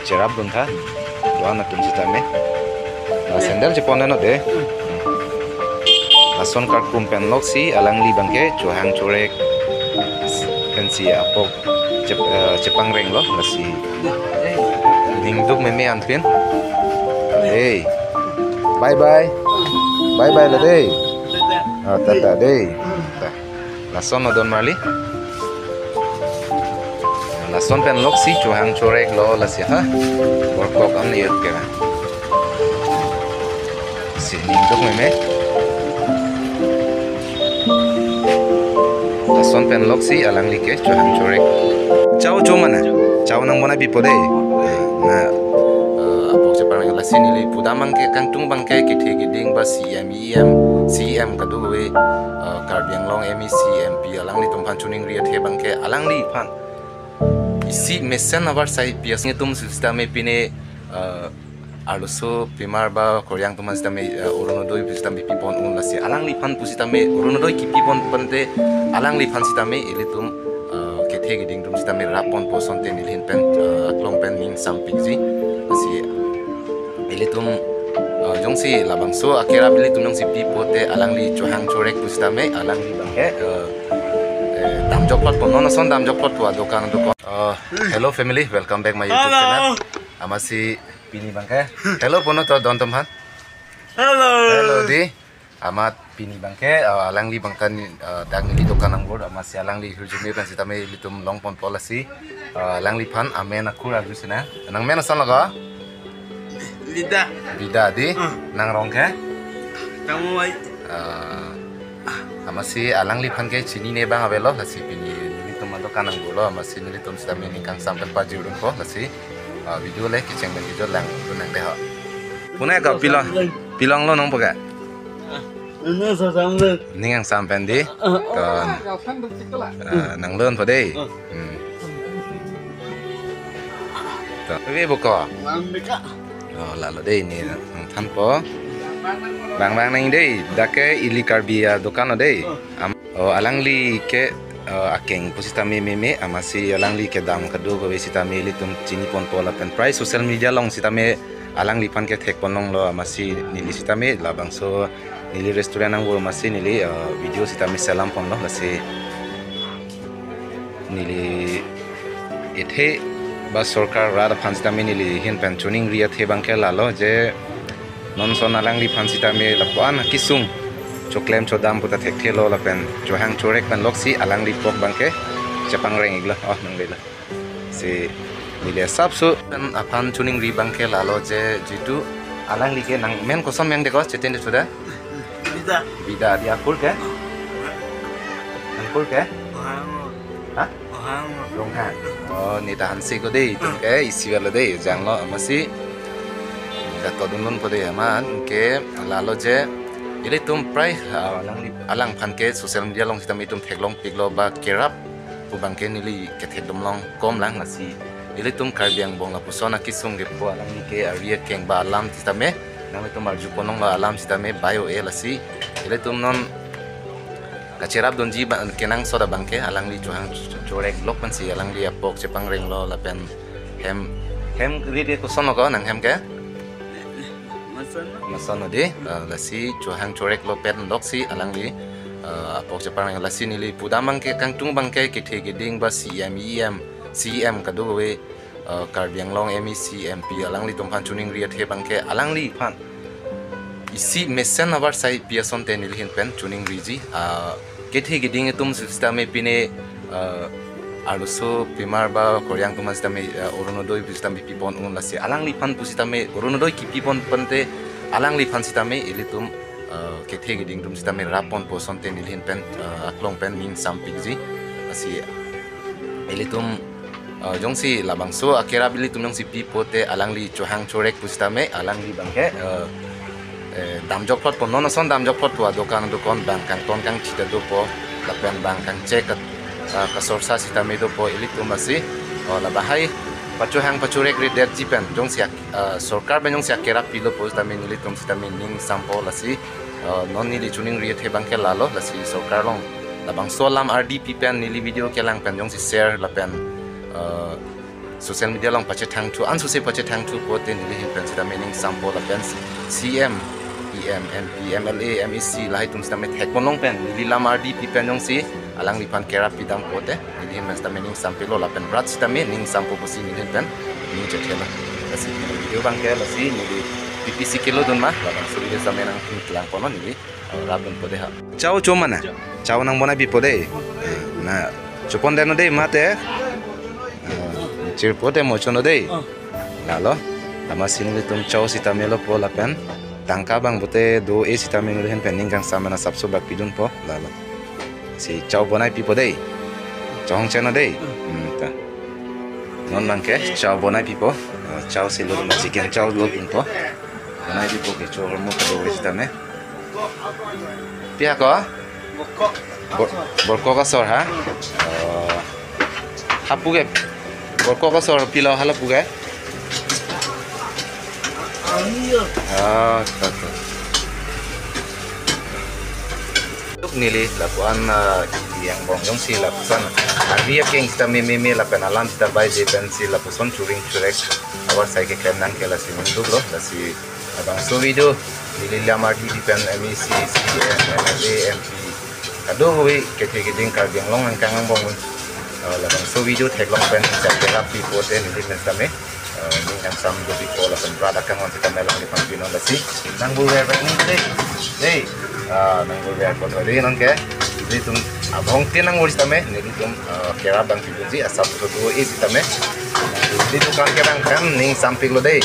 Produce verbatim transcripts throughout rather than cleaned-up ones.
Cherap dun tha. Doan atum sitame. Na sandal chepon no de. Lason karkum pen loksi alangli abangke chohang chorek pensi apok chep, eh, chepangreng lo, lasi ning duk meme anpin. Hey. Bye bye. Bye bye lo de. Ah, tata de. Lason no don marli. Lason pen loksi chohang chorek lo lasi ha. Borkok an yet kera. Si ning duk meme. Lason pen loksi alangli ke chohang chorek. Chau chomana. Chau nang bona bipo de. Na, eh, apok chepangreng lasi neli pudam abangke kangtung abangke kethe keding ba C M, E M, C M kadokave, eh, Karbi Anglong M A C, M P alanglitum aphan choningri athe abangke alangliphan isi mesen avarsai pi asong atum sitame pine, eh, arloso pimar ba koryang atum sitame, eh, Orunodoi sitame pipon un lasi alangliphan pusitame Orunodoi kipipon pente alangliphan sitame ilitum, eh, kethe keding atum sitame rappon po asonte neli ahin pen, eh, aklong pen ning sampikji. Lasi ilitum, eh, jongsi labangso akerap ilitum jongsi pipo te alangli chohang chorek pusitame alangli abangke, eh, eh, damjok plot po, non ason damjok plot po adokan adokan. Eh, hello family, welcome back my YouTube channel. Amatsi pini abangke. Hello pono to don atum aphan. Hello. Hello di. Amat pini abangke, eh, alangli abangtan, eh, dak neli dokan angbur, amatsi alangli hirjume pen sitame ilitum longpon po lasi, eh, alangliphan amen akur arju sina. Nang men ason lo ko? Bida. Bida di. Hmm. Nang rong ke? Tamu ai. Eh, amatsi alangliphan ke chinine abang avelo, lasi pini nelitum adokan angbur lo, amatsi nelitum sitame ning kangsam pen pajir dun po lasi. Ah, video le kecheng pen video lang dun nang de ho. Punai ko pilong, pilong lo nong poka. Ini sasam le. Ning kangsam pen di. Ah, ah. Kon. Ah, nang lon po de. Ah. Hmm. To, ave buko. Nang deka. Oh, lalo de ini nang than po. Bang bang nang de, dak ke ili Karbi adokan lo de. Ah. Am- Oh, alangli ke, eh, akeng pusitame meme, amatsi alangli kedam kadokave sitame ilitum chinipon po lapen prai social media along sitame alangliphan kethekpon longlo, amatsi neli sitame labangso neli restaurant angbur amatsi neli, eh, video sitame selam ponlo, lasi neli ethe ba sorkar rat aphan sitame neli ahin pen choningri athe abangke lalo je non ason alangliphan sitame lapu-an akesung choklem chodam puta thekthelo lapen chohang chorek pen loksi alangli apok abangke chepangreng iklo, oh, nang lelo. Si neli asapso pen aphan choningri abangke lalo je jitu alangli ke nang men koson men de ko cheten de suda. Bida. Bida di akur ke? Akur ke? Ohang. Ha? Ohang. Ronghang. Oh, ne ta hanse ko de, itum ke isi avelo de, janglo amatsi. Ka to dun lon po de amat, ke lalo je, ilitum prai, ah, alangli, alangphan ke social media along sitame itum theklongpiklo ba kerap pu abangke neli kethekdam long kom lang lasi. Ilitum Karbi angbong lapuson akesung kepu alangli ke ari akeng ba alam sitame nanglitum arjupon longlo alam sitame bai o e lasi. Ilitum non kacherap dunji ba kenangsot abangke alangli chohang chorek lok pensi alangli apok chepangrenglo lapen hem, hem rit ke koson lo ko nang hem ke? Mason. Mason lo de, eh, lasi chohang chorek lo pen loksi alangli, eh, apok chepangreng lasi neli pudam abangke kangtung abangke kethe keding ba C M, E M, C M kadokave, eh, Karbi Anglong M A C, M P alanglitum aphan choningri athe abangke alangliphan isi mesen avarsai pi asonte neli ahin pen choningriji, ah, kethe keding atum sitame pine, eh, arloso pimar ba koryang atum sitame, eh, Orunodoi sitame pipon un lasi alangliphan pusitame Orunodoi kipipon pente alangliphan sitame ilitum, eh, kethe keding atum sitame rappon po asonte neli ahin pen, eh, aklong pen ning sampikji. Lasi ilitum, eh, jongsi labangso akerap ilitum jongsi pipo te alangli chohang chorek pusitame alangli abangke, eh, eh, damjok plot po, non ason damjok plot po adokan adokan bang kangton kangchi ta dopo lapen bang kangchek, eh, kasorsa sitame dopo ilitum lasi, oh, labahai pachohang pachorek rit detji pen jongsi ak-, eh, sorkar pen jongsi akerap pilo pusitame nelitum sitame ning sampo lasi, eh, non neli choningri athe abangke lalo lasi sorkar along labangso alam ardi pi pen neli video kelang pen jongsi share lapen, eh, social media along pachethangthu, ansose pachethangthu pote neli ahin pen sitame ning sampo lapen C M, P M, M P, M L A, M A C lahai atum sitame thekponlong pen neli lam ardi pi pen jongsi alangliphan kerap pidam pote neli ahin pen sitame ning sampelo lapen rat sitame ning sampo pusi neli ahin pen ning chethelo. Lasi video abangke lasi neli P P C kelodun ma, labangso video sitame nangklang ponlo neli. Rap dunpo dei ha. Chao cho mana? Chao nangbonai pipo dei. Na, chopon deno dei mate. Chirpo te mo chono dei. Lalo. Amatsi nelitum chao sitame lopo lapen tangka abang pute do-e sitame neli ahin pen ning kangsam asapso bak pidunpo. Lalo. Si chao bonai pipo dei. Chao hong cheno dei. Hmm, ta. Non abangke chao bonai pipo. Chao si lo ma chicken chao lo pipo. Bonai pipo kecho ahormu kedo-e sitame. Pi ako? Bor-, borkok asor ha? Oh. Hapu ke borkok asor pilo hala pu ke? Ah, ta, ta. Tuk neli lapuan, ah, yang bong jongsi lapuson. Ardi akeng sitame meme lapen alam sita baije pensi lapuson churing churek. Avarsai keklem nangke lasi ningduklo, lasi labangso video neli lam ardi pi pen M A C, C M, M L A, M P, kadokave kethe keding Karbi Anglong angkang angbong un, eh, labangso video theklong pen chak kerap pi pote neli pen sitame, eh, ning kangsam dopipo lapen rat akang wan sitame alangliphan pinon lasi nangbur ver pen dei. Dei. Ah, nangbur ver po dei nonke. Nelitum abang tin nangbur sitame nelitum, eh, kerap abang pidunji asapso do-e sitame. Neli dukan kerang kan ning sampiklo dei.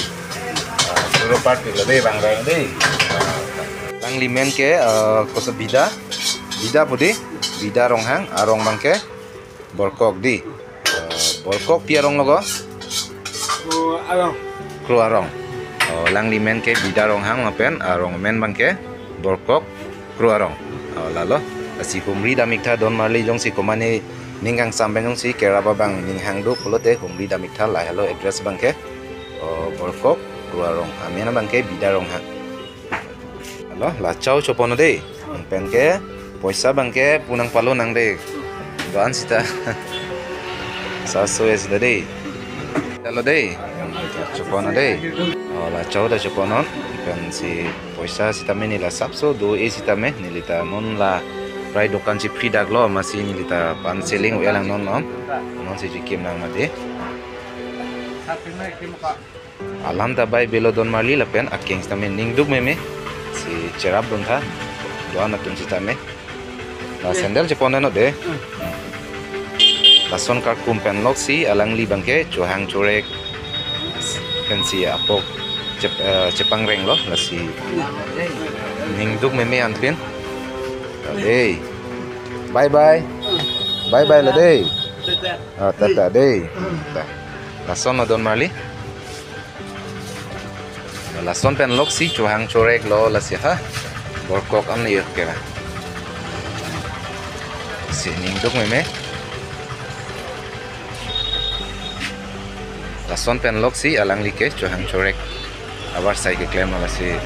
Ah, suru part piklo dei, bang rang dei. Ah, alangli men ke, ah, koso Bida. Bida pu dei, Bida Ronghang, arong abangke Borkok dei. Ah, Borkok pi arong lo ko? Kro Arong. Kro Arong. Oh, alangli men ke Bida Ronghang lapen arong men abangke Borkok Kro Arong. Oh, lalo. Lasi humri damiktha don marli jongsi komane ning kangsam pen jongsi kerap abang ning hangduk pulote humri damiktha lahelo address abangke. Oh, Borkok Kro Arong. Amen abangke Bida Ronghang. Alo, la chao chopono dei. Pen ke poisa abangke pu nangpalo nang dei. Do-an sita. Saso ya sita dei. Alo dei. Chopono dei. Oh, la chao ta choponon. Pensi poisa sitame neli asapso do-e sitame neli ta non la rai dukan si phri daklo amatsi neli ta pan selling u-e lang non non. Nonsi chikim nang mati. Alam ta bai belo don marli lapen akeng sitame ningduk meme. Si cherap duntha. Do-an atum sitame. La sandal chepon no dei. Lason karkum pen loksi alangli abangke chohang chorek pensi apok chep-, eh, chepangrenglo lasi ningduk meme anpin. Dei. Bye bye. Bye bye la dei. Ah, ta ta dei. Ta. Lason no don marli. Lason pen loksi chohang chorek lo lasi ha. Borkok an yok kera. Si ningduk meme. Lason pen loksi alangli ke chohang chorek avarsai keklem lo lasi.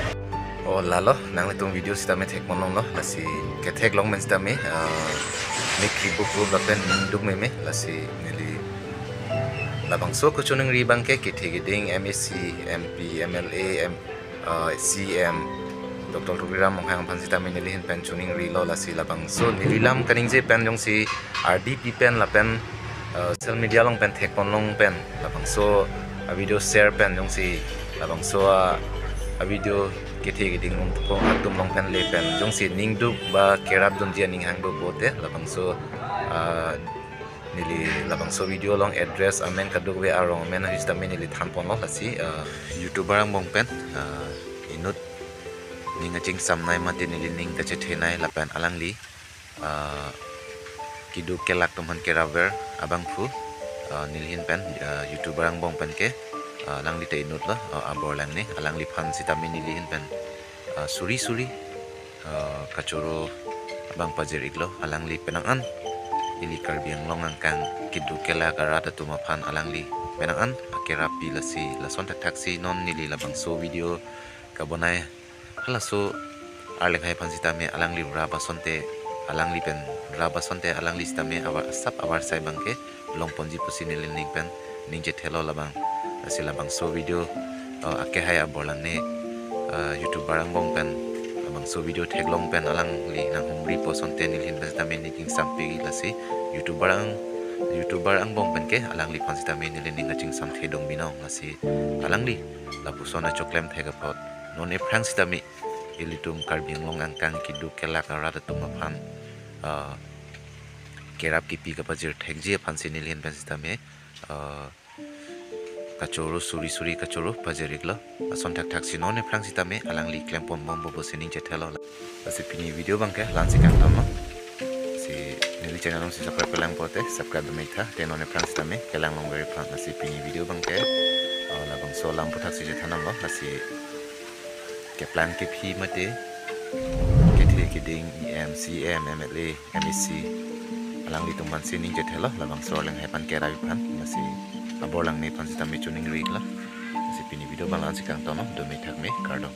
Oh, lalo, nanglitum video sitame thekponlonglo, lasi ketheklong men sitame, ah, mik ribuk rup lapen ningduk meme, lasi neli labangso kachiningri abangke kethe keding M A C, M P, M L A, M, ah, C M, Doctor Tuliram Ronghang aphan sitame neli ahin pen chiningrilo, lasi labangso neli lam kaningje pen jongsi ardi pi pen lapen, eh, social media along pen thekponlong pen labangso a-video share pen jongsi labangso a, a-video kethe keding ung tupong atum along pen le pen jongsi ningduk ba kerap dunji aning hangduk pote labangso, ah, neli labangso video along address amen kadokave arong amen ahis tame neli thanponlo lasi, ah, YouTuber angbong pen, ah, inut ning kachingsamnei mate neli ning kachethenei lapen alangli ah, keduk kelak atum aphan kerapver abangphu, ah, neli ahin pen, ah, YouTuber angbong pen ke, ah, alangli ta inutlo, ah, abor lang ne, alangliphan sitame neli ahin pen, ah, suri suri, ah, kachoro abang pajir-iklo, alangli penang an, ili Karbi Anglong angkang keduk kelak arat atum aphan alangli penang an akerap pi lasi lason thakthak si non neli labangso video kabonai halaso arleng hai aphan sitame alangli rap asonte, alangli pen rap asonte alangli sitame avar asap avarsai abangke longponji pusi neli ning pen ning chethelo labang. Lasi labangso video, uh, akehai aborlang ne, uh, YouTuber angbong pen labangso video theklong pen alangli nanghumri pu asonte neli ahin pen sitame ning kachingsampik, lasi YouTuber ang, YouTuber angbong pen ke alangliphan sitame neli ning kachingsamthe dong binong, lasi alangli lapuson achoklem thek apot non ephrang sitame ilitum Karbi Anglong angkang keduk kelak arat atum aphan, ah, kerap kepi kapajir thekji aphan si neli ahin pen sitame, ah, kachoro suri suri kachoro pajir-iklo. Ason thakthak si non ephrang sitame alangli klempon bompo pusi ning chethelo. Lasi pini video abangke la-ansi kangtonlo. Si neli channel along si subscribe kelang pote subscribe dome tha, te non ephrang sitame kelang longver aphan. Lasi pini video abangke, ah, labangso alam aputhak si chethan damlo. Lasi keplang kephi mate kethe keding EM, CEM, MLA, MAC, alanglitum aphan si ning chethelo labangso arleng hai aphan kerap aphan. Lasi aborlang ne aphan sitame choningri-iklo. Lasi pini video abang la-ansi kangtonlo, dome thakme, kardom.